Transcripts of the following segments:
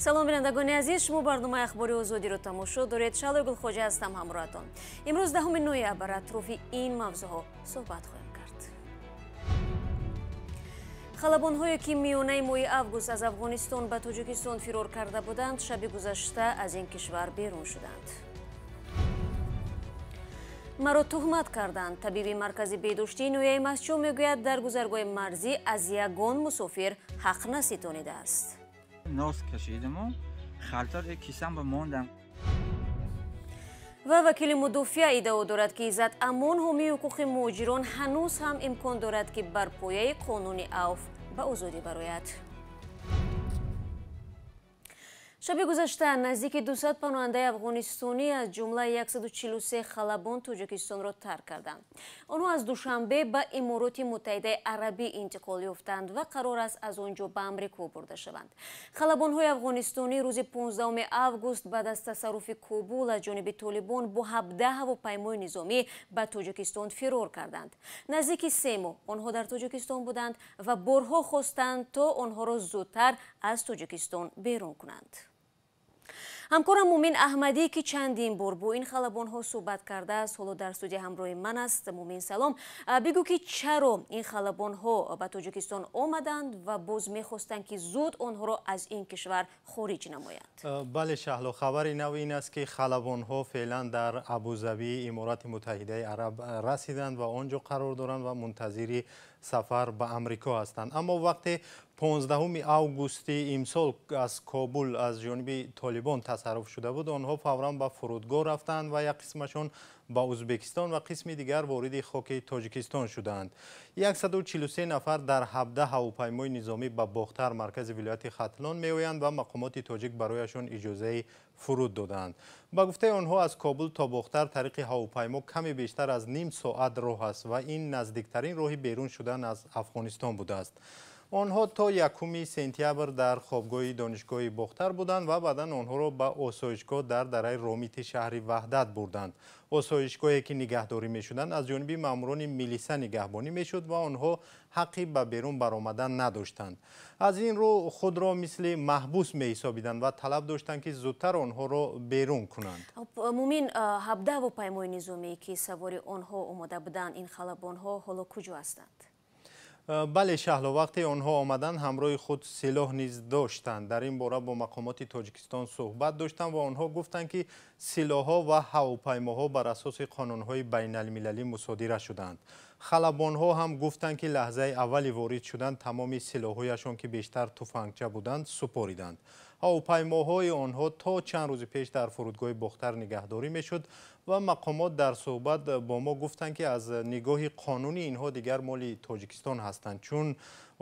Салом бинандагони азиз, шумо барномаи ахбори озодиро тамошо доред. Шалои Гулхоҷа ҳастам ҳамроҳатон. Имрӯз 10 ноябр атрофи ин мавзӯъҳо суҳбат хоҳем кард. Халабонҳое ки миёнаи моҳи август аз Афғонистон ба Тоҷикистон фирор карда буданд, шаби гузашта аз ин кишвар берун шуданд. Маро туҳмат карданд. Табиби маркази беҳдоштии ноҳияи Мастчоҳ мегӯяд, дар гузаргоҳи марзӣ аз ягон мусофир ҳақ наситонидааст. Нос кашидаму халтар кисам ба мондам. Ва вакили мудофиа иддао дорад, ки Иззат Амон ҳомии ҳуқуқи муҳоҷирон ҳанӯз ҳам имкон дорад, ки бар пояи қонуни авф ба озодӣ барояд. Шаби гузашта наздики 200 паноҳандаи афғонистонӣ аз ҷумла 143 халабон Тоҷикистонро тарк карданд. Онҳо аз Душанбе ба Имороти Муттаҳидаи Арабӣ интиқол ёфтанд ва қарор аст аз он ҷо ба Амрико бурда шаванд. Халабонҳои афғонистонӣ рӯзи 15 август баъд аз тасарруфи Кобул аз ҷониби Толибон бо 17 ҳавопаймои низомӣ ба Тоҷикистон фирор карданд. Наздики 3 моҳ онҳо дар Тоҷикистон буданд ва борҳо хостанд, то онҳоро зудтар аз Тоҷикистон берун кунанд. Ҳамкорам Мумин Аҳмадӣ, ки чандин бор бо ин халабонҳо суҳбат кардааст, ҳоло дар студия ҳамроҳи ман аст. Мумин, салом. Бигӯ, ки чаро ин халабонҳо ба Тоҷикистон омаданд ва боз мехостанд, ки зуд онҳоро аз ин кишвар хориҷ намоянд? Бале, Шаҳло, хабари нав ин аст, ки халабонҳо феълан дар Абузабии Иморати Муттаҳидаи Араб расиданд ва он ҷо қарор доранд ва мунтазири сафар ба Амрико ҳастанд. Аммо вақте 15 августи имсол аз Кобул аз ҷониби Толибон тасарруф шуда буд, онҳо фавран ба фурудгоҳ рафтанд ва як қисмашон ба Ӯзбекистон ва қисми дигар вориди хоки Тоҷикистон шуданд. 143 нафар дар 17 ҳавопаймои низомӣ ба Бохтар, маркази вилояти Хатлон меоянд ва мақомоти тоҷик барояшон иҷозаи фуруд доданд. Ба гуфтаи онҳо аз Кобул то Бохтар тариқи ҳавопаймо каме бештар аз ним соат роҳ аст ва ин наздиктарин роҳи берун шудан аз Афғонистон будааст. Онҳо то 1 сентябр дар хобгоҳи донишгоҳи Бохтар буданд ва баъдан онҳоро ба осоишгоҳ дар дараи Ромити шаҳри Ваҳдат бурданд. Осоишгоҳе ки нигаҳдорӣ мешуданд аз ҷониби маъмурони милиса нигаҳбонӣ мешуд ва онҳо ҳаққи ба берун баромадан надоштанд. Аз ин рӯ худро мисли маҳбус меҳисобиданд ва талаб доштанд, ки зудтар онҳоро берун кунанд. Мумин, 17 ҳавопаймои низомие ки савори онҳо омода буданд, ин халабонҳо ҳоло куҷо ҳастанд? Бале, Шаҳло, вақте онҳо омаданд ҳамроҳи худ силоҳ низ доштанд. Дар ин бора бо мақомоти Тоҷикистон суҳбат доштанд ва онҳо гуфтанд, ки силоҳҳо ва ҳавопаймоҳо бар асоси қонунҳои байналмилалӣ мусодира шуданд. Халабонҳо ҳам гуфтанд, ки лаҳзаи аввали ворид шудан тамоми силоҳҳояшон, ки бештар туфангча буданд, супориданд. Ҳавопаймоҳои онҳо то чанд рӯзи пеш дар фурудгоҳи Бохтар нигаҳдорӣ мешуд ва мақомот дар суҳбат бо мо гуфтанд, ки аз нигоҳи қонунӣ инҳо дигар моли Тоҷикистон ҳастанд, чун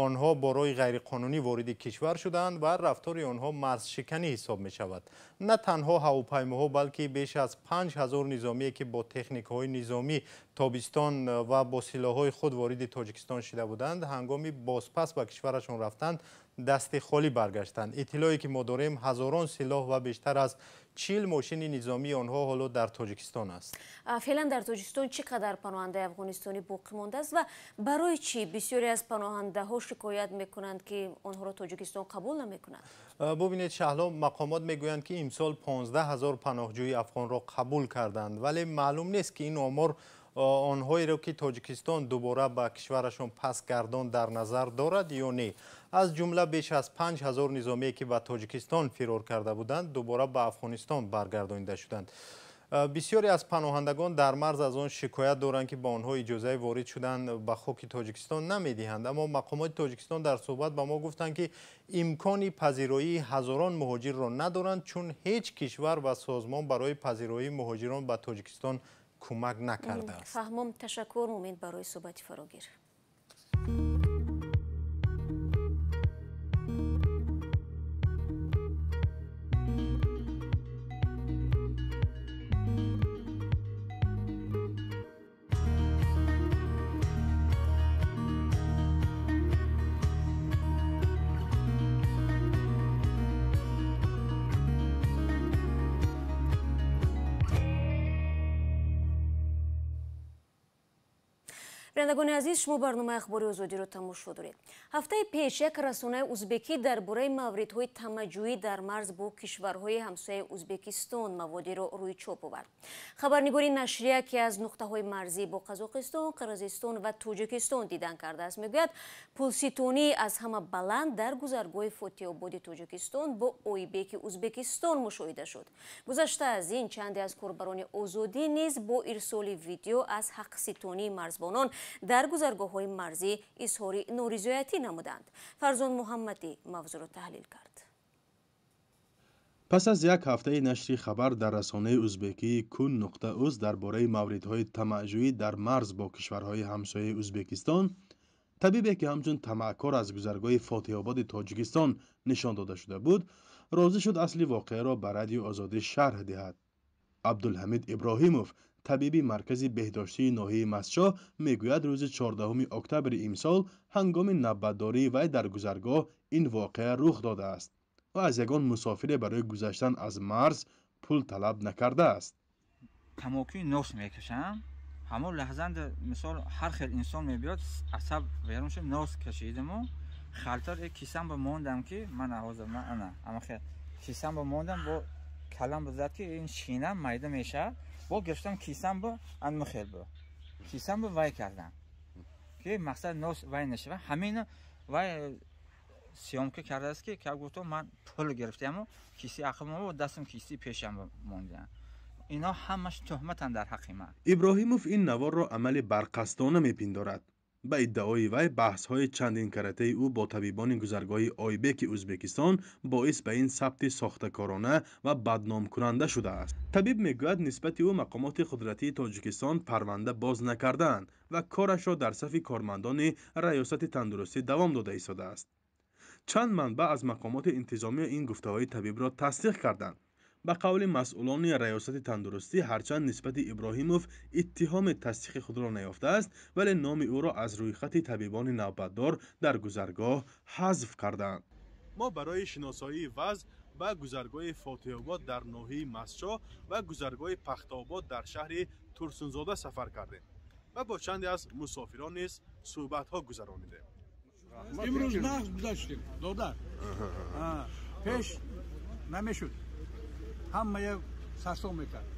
онҳо бо роҳи ғайриқонунӣ вориди кишвар шуданд ва рафтори онҳо марзшиканӣ ҳисоб мешавад. На танҳо ҳавопаймоҳо, балки беш аз 5000 низомие, ки бо техникаҳои низомӣ тобистон ва бо силоҳҳои худ вориди Тоҷикистон шида буданд, ҳангоми бозпас ба кишварашон рафтанд, дасти холӣ баргаштанд. Иттилоe ки мо дорем, ҳазорон силоҳ ва бештар аз 40 мошини низомии онҳо ҳоло дар Тоҷикистон аст. Феълан дар Тоҷикистон чӣ қадар паноҳандаи афғонистонӣ боқӣ мондааст ва барои чӣ бисёре аз паноҳандаҳо шикоят мекунанд, ки онҳоро Тоҷикистон қабул намекунад? Бубинед, Шаҳло, мақомот мегӯянд, ки имсол 15 ҳазор паноҳҷӯи афғонро қабул карданд, вале маълум нест, ки ин омор онҳоеро, ки Тоҷикистон дубора ба кишварашон пас гардон дар назар дорад ё не. Аз ҷумла беш аз 5000 низомие, ки ба Тоҷикистон фирор карда буданд, дубора ба Афғонистон баргардонида шуданд. Бисёре аз паноҳандагон дар марз аз он шикоят доранд, ки ба онҳо иҷозаи ворид шудан ба хоки Тоҷикистон намедиҳанд. Аммо мақомоти Тоҷикистон дар суҳбат ба мо гуфтанд, ки имкони пазироии ҳазорон муҳоҷирро надоранд, чун ҳеҷ кишвар ва созмон барои пазироии муҳоҷирон ба Тоҷикистон кӯмак накардааст. Фаҳмом, ташаккур, Мумин, барои суҳбати фарогир. Бинандагони азиз, шумо барномаи Ахбори Озодиро тамошо доред. Ҳафтаи пеш як расонаи узбекӣ дар бораи мавридҳои тамаъҷӯӣ дар марз бо кишварҳои ҳамсояи Узбекистон маводеро рӯи чоп овард. Хабарнигори нашрия, ки аз нуқтаҳои марзӣ бо Қазоқистон, Қирғизистон ва Тоҷикистон дидан кардааст, мегӯяд, пулситонӣ аз ҳама баланд дар гузаргоҳи Фотиободи Тоҷикистон бо Ойбеки Узбекистон мушоҳида шуд. Гузашта аз ин, чанде аз корбарони Озодӣ низ бо ирсоли видео аз ҳақситонии марзбонон дар гузаргоҳҳои марзӣ изҳори норизоятӣ намуданд. Фарзон Муҳаммадӣ мавзӯъро таҳлил кард. Пас аз як ҳафтаи нашри хабар дар расонаи узбекии Кун нуқта уз дар бораи мавридҳои тамаъҷӯӣ дар марз бо кишварҳои ҳамсояи Узбекистон, табибе, ки ҳамчун тамаъкор аз гузаргоҳи Фотиҳободи Тоҷикистон нишон дода шуда буд, розӣ шуд асли воқеаро ба Радиои Озодӣ шарҳ диҳад. Абдулҳамид Иброҳимов, табиби маркази беҳдоштии ноҳияи Мастчоҳ, мегӯяд, рӯзи 14 октябри имсол ҳангоми навбатдории вай дар гузаргоҳ ин воқеа рух додааст ва аз ягон мусофире барои гузаштан аз марз пул талаб накардааст. Тамокуи нос мекашам. Ҳамон лаҳзанда, мисол, ҳар хел инсон мебиёд, асаб берун шуд, нос кашидиму халтар кисам ба мондам, ки ман ҳозир ман ана ама хел кисам ба мондам, бо калам бизад, ки ин шинам майда мешавад. Бо гирифтам кисам, бо анма хел бо кисам бо вай кардам, ки мақсад нос вай нашава. Ҳамина вай съёмка кардааст, ки как гуфтам, ман пул гирифтаму киси ақлмо дастам, киси пешам мондам. Ино ҳамаш туҳматанд дар ҳаққи ман. Иброҳимов ин наворро амали барқасдона мепиндорад. Ба иддаои вай, баҳсҳои чандинкаратаи ӯ бо табибони гузаргоҳи Ойбеки Узбекистон боис ба ин сабти сохтакорона ва бадномкунанда шудааст. Табиб мегӯяд, нисбати ӯ мақомоти қудратии Тоҷикистон парванда боз накардаанд ва корашро дар сафи кормандони Раёсати тандурустӣ давом дода истодааст. Чанд манбаъ аз мақомоти интизомия ин гуфтаҳои табибро тасдиқ карданд. Ба қавли масъулони Раёсати тандурустӣ, ҳарчанд нисбати Иброҳимов иттиҳоми тасдиқи худро наёфтааст, вале номи ӯро аз рӯйхати табибони навбатдор дар гузаргоҳ ҳазф карданд. Мо барои шиносоии вазъ ба гузаргоҳи Фотиҳобод дар ноҳияи Мастчоҳ ва гузаргоҳи Пахтаобод дар шаҳри Турсунзода сафар кардем ва бо чанде аз мусофирон низ суҳбатҳо гузаронидем. Имрӯз нағз гузаштем, додар. Пеш намешуд, ҳамая сарсон мекард.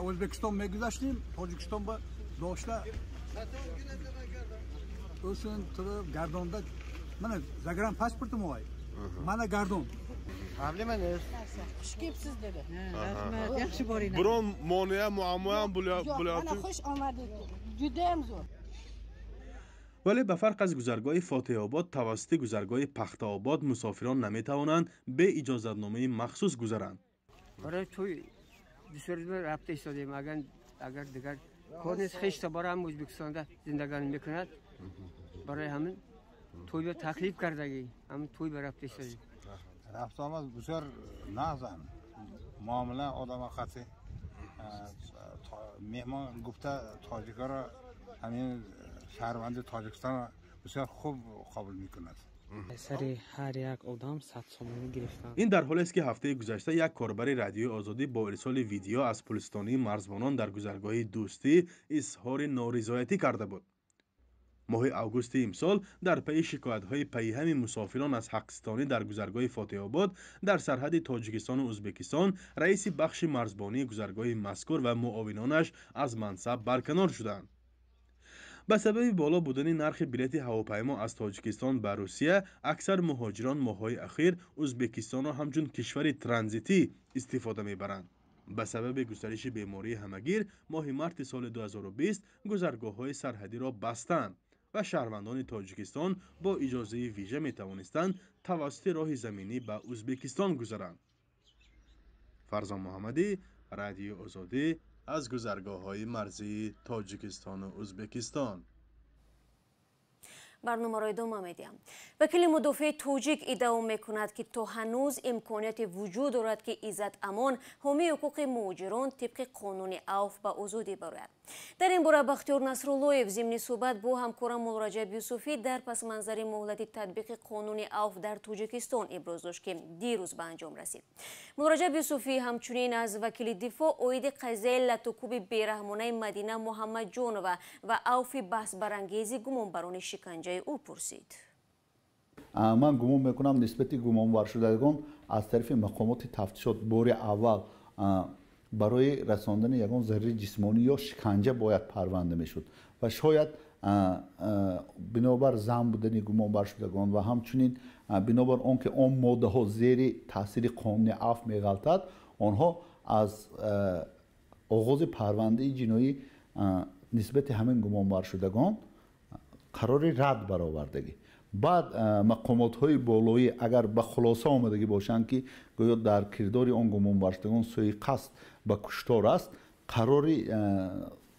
Ӯзбекистон мегузаштем, Тоҷикистон ба дошта ӯсин туриб гардонда, мана загран паспортим вай мана гардон. Проблема нест. Xush kelibsiz, dedi. Rahmat, yaxshi boringlar. Biron монеа, муаммоам bo'lyapti? Mana, xush omadingiz, judayam zo'r. Вале ба фарқ аз гузаргоҳи Фотиҳобод, тавассути гузаргоҳи Пахтаобод мусофирон наметавонанд бе иҷозатномаи махсус гузаранд. Барои тӯй бисёр рафта истодем. Агар дигар кор нест, хешта бора ҳам Ӯзбекистонда зиндагонӣ мекунад, барои ҳамин тӯйба таклиф кардагӣ, ҳамин тӯйба рафта истодем. Рафту омад бисёр нағзам, муомила одама қати меҳмон гуфта, тоҷикаро, ҳамин шаҳрванди Тоҷикистонро бисёр хуб қабул мекунад. Сари ҳар як одам 100 сомонӣ гирифтанд. Ин дар ҳолест, ки ҳафтаи гузашта як корбари Радиои Озодӣ бо ирсоли видео аз пулситонии марзбонон дар гузаргоҳи Дӯстӣ изҳори норизоятӣ карда буд. Моҳи августи имсол дар пайи шикоятҳои пайҳами мусофирон аз ҳақситонӣ дар гузаргоҳи Фотиҳобод дар сарҳади Тоҷикистону Узбекистон, раиси бахши марзбонии гузаргоҳи мазкур ва муовинонаш аз мансаб барканор шуданд. Ба сабаби боло будани нархи билети ҳавопаймо аз Тоҷикистон ба Русия, аксар муҳоҷирон моҳҳои ахир Узбекистонро ҳамчун кишвари транзитӣ истифода мебаранд. Ба сабаби густариши бемории ҳамагир, моҳи марти соли 2020 гузаргоҳҳои сарҳадиро бастанд ва шаҳрвандони Тоҷикистон бо иҷозаи вижа метавонистанд тавассути роҳи заминӣ ба Узбекистон гузаранд. Фарзон Муҳаммадӣ, Радиои Озодӣ, аз гузаргоҳҳои марзии Тоҷикистону Узбекистон. Барномаро идома медиҳам. Вакили мудофеи тоҷик иддао мекунад, ки то ҳанӯз имконияте вуҷуд дорад, ки Иззат Амон, ҳомии ҳуқуқи муҳоҷирон, тибқи қонуни авф ба озодӣ барояд. Дар ин бора Бахтиёр Насруллоев зимни суҳбат бо ҳамкорам Муллораҷаб Юсуфӣ дар пасманзари муҳлати татбиқи қонуни авф дар Тоҷикистон иброз дошт, ки дирӯз ба анҷом расид. Муллораҷаб Юсуфӣ ҳамчунин аз вакили дифоъ оиди қазияи латукуби бераҳмонаи Мадина Муҳаммадҷонова ва авфи баҳсбарангези гумонбарони шиканҷаи ӯ пурсид. Ман гумон мекунам, нисбати гумонбаршудагон аз тарафи мақомоти тафтишот бори аввал барои расондани ягон зарари ҷисмонӣ ё шиканҷа бояд парванда мешуд ва шояд бинобар зан будани гумонбаршудагон ва ҳамчунин бинобар он ки он моддаҳо зери таъсири қонуни афв меғалтад, онҳо аз оғози парвандаи ҷиноӣ нисбати ҳамин гумонбаршудагон қарори рад баровардагӣ. Баъд мақомотҳои болоӣ агар ба хулоса омадагӣ бошанд, ки гӯё дар кирдори он гумонбаршудагон суиқасд ба куштор аст, қарори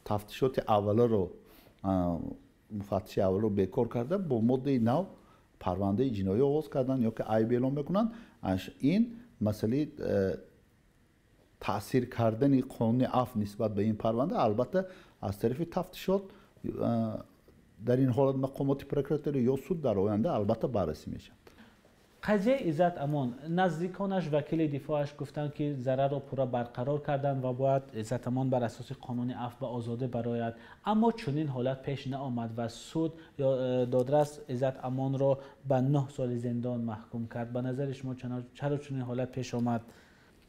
тафтишоти авваларо, муфаттиши аввалро бекор карда, бо моддаи нав парвандаи ҷиноӣ оғоз карданд ё ки айб эълон мекунанд. Ин масъалаи таъсир кардани қонуни афв нисбат ба ин парванда албатта аз тарафи тафтишот дар ин ҳолат мақомоти прокуратура ё суд дар оянда албатта баррасӣ мешавад. Қазияи Иззат Амон, наздиконаш, вакили дифоъаш гуфтанд, ки зарарро пурра барқарор карданд ва бояд Иззат Амон бар асоси қонуни афв ба озодӣ барояд. Аммо чунин ҳолат пеш наомад ва суд ё додрас Иззат Амонро ба 9 соли зиндон маҳкум кард. Ба назари шумо чаро чунин ҳолат пеш омад?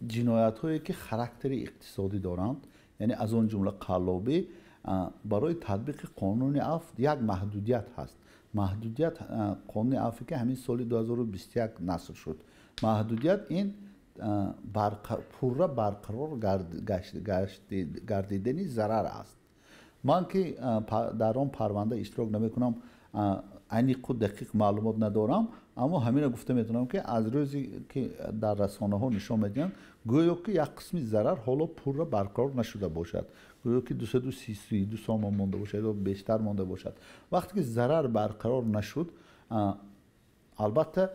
Ҷиноятҳое ки характери иқтисодӣ доранд, яъне аз он ҷумла қаллобӣ, барои татбиқи қонуни афв як маҳдудият ҳаст. Маҳдудият қонуни афве ки ҳамин соли 2021 наср шуд. Маҳдудият ин пурра барқарор гардидани зарар аст. Ман ки дар он парванда иштирок намекунам, аниқу дақиқ маълумот надорам, аммо ҳаминро гуфта метавонам, ки аз рӯзе ки дар расонаҳо нишон медиҳанд, гӯё ки як қисми зарар ҳоло пурра барқарор нашуда бошад, гӯё ки 232 сомон монда бошад ё бештар монда бошад. Вақте ки зарар барқарор нашуд, албатта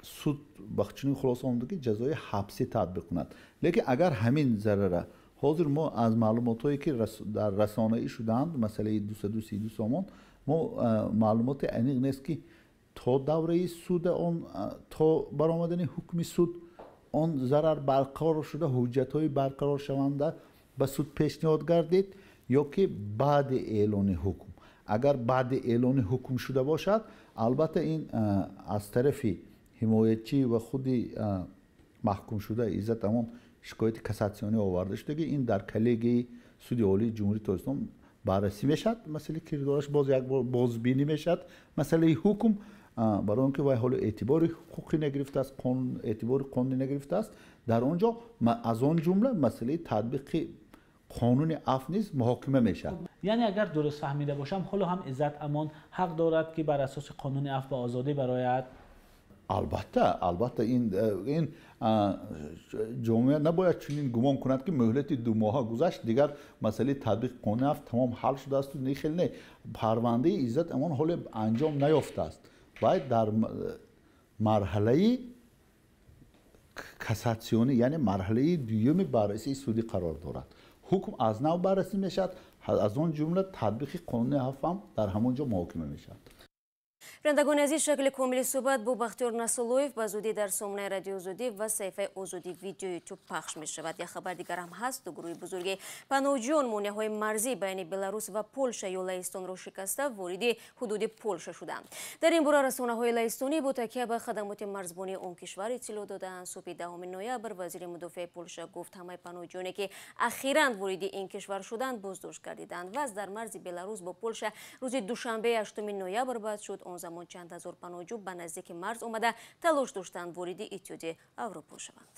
суд ба чунин хулоса омада, ки ҷазои ҳабсӣ татбиқ кунад. Лекин агар ҳамин зарара ҳозир мо аз маълумотҳое ки дар расонаӣ шудаанд, масъалаи 232 сомон, мо маълумоти аниқ нест, ки то давраи суда он, то баромадани ҳукми суд он зарар барқарор шуда, ҳуҷҷатҳои барқароршаванда ба суд пешниҳод гардид ё ки баъди эълони ҳукм. Агар баъди эълони ҳукм шуда бошад, албатта ин аз тарафи ҳимоятчӣ ва худи маҳкумшуда Иззат Амон шикояти кассатсионӣ оварда шуда, ки ин дар коллегияи суди олии Ҷумҳурии Тоҷикистон баррасӣ мешавад, масъалаи кирдораш боз як бор бозбинӣ мешавад, масъалаи ҳукм, барои он ки вай ҳоло эътибори ҳуқуқӣ нагирифтааст, эътибори қонунӣ нагирифтааст. Дар он ҷо аз он ҷумла масъалаи татбиқи қонуни афв низ муҳокима мешавад. Яъне агар дуруст фаҳмида бошам, ҳоло ҳам Иззат Амон ҳақ дорад, ки бар асоси қонуни афв ба озодӣ барояд? Албатта, албатта, ин ҷомеа набояд чунин гумон кунад, ки муҳлати 2 моҳа гузашт, дигар масъалаи татбиқи қонуни афв тамом ҳал шудаасту не, хел не. Парвандаи Иззат Амон ҳоле анҷом наёфтааст, вай дар марҳалаи кассатсионӣ, яъне марҳалаи дуюми баррасии судӣ қарор дорад. Ҳукм аз нав баррасӣ мешавад, аз он ҷумла татбиқи қонуни афв ҳам дар ҳамон ҷо муҳокима мешавад. Бинандагони азиз, шакли комили суҳбат бо Бахтиёр Насруллоев ба зудӣ дар сомонаи Радиои Озодӣ ва саҳифаи Озодӣ Видео Ютуб пахш мешавад. Як хабар дигар ҳам ҳаст. Ду гурӯҳи бузурги паноҳҷӯён монеаҳои марзӣ байни Беларус ва Полша ё Лаҳистонро шикаста, вориди ҳудуди Полша шуданд. Дар ин бора расонаҳои лаҳистонӣ бо такя ба хадамоти марзбонии он кишвар иттилоъ додаанд. Субҳи 10 ноябр вазири мудофиаи Полша гуфт, ҳамаи паноҳҷӯёне ки ахиран вориди ин кишвар шуданд, боздошт гардиданд. Вазъ дар марзи Беларус бо Полша рӯзи душанбе 8 ноябр бад шуд. Он замон чанд ҳазор паноҳҷӯ ба наздики марз омада, талош доштанд вориди Иттиҳоди Аврупо шаванд.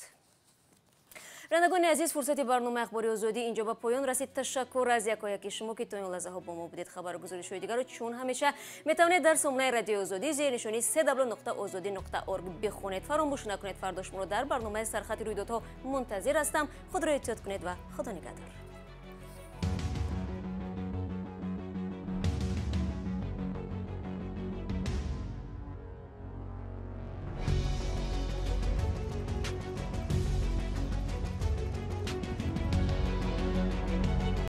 Бинандагони азиз, фурсати барномаи Ахбори Озодӣ инҷо ба поён расид. Ташаккур аз якояки шумо, ки то ин лаҳзаҳо бо мо будед. Хабару гузоришҳои дигарро чун ҳамеша метавонед дар сомонаи Радиои Озодӣ зери нишони cw.ozodi.org бихонед. Фаромӯш накунед, фардо шуморо дар барномаи Сархати рӯйдодҳо мунтазир ҳастам. Худро эҳтиёт кунед ва Худо нигаҳдор.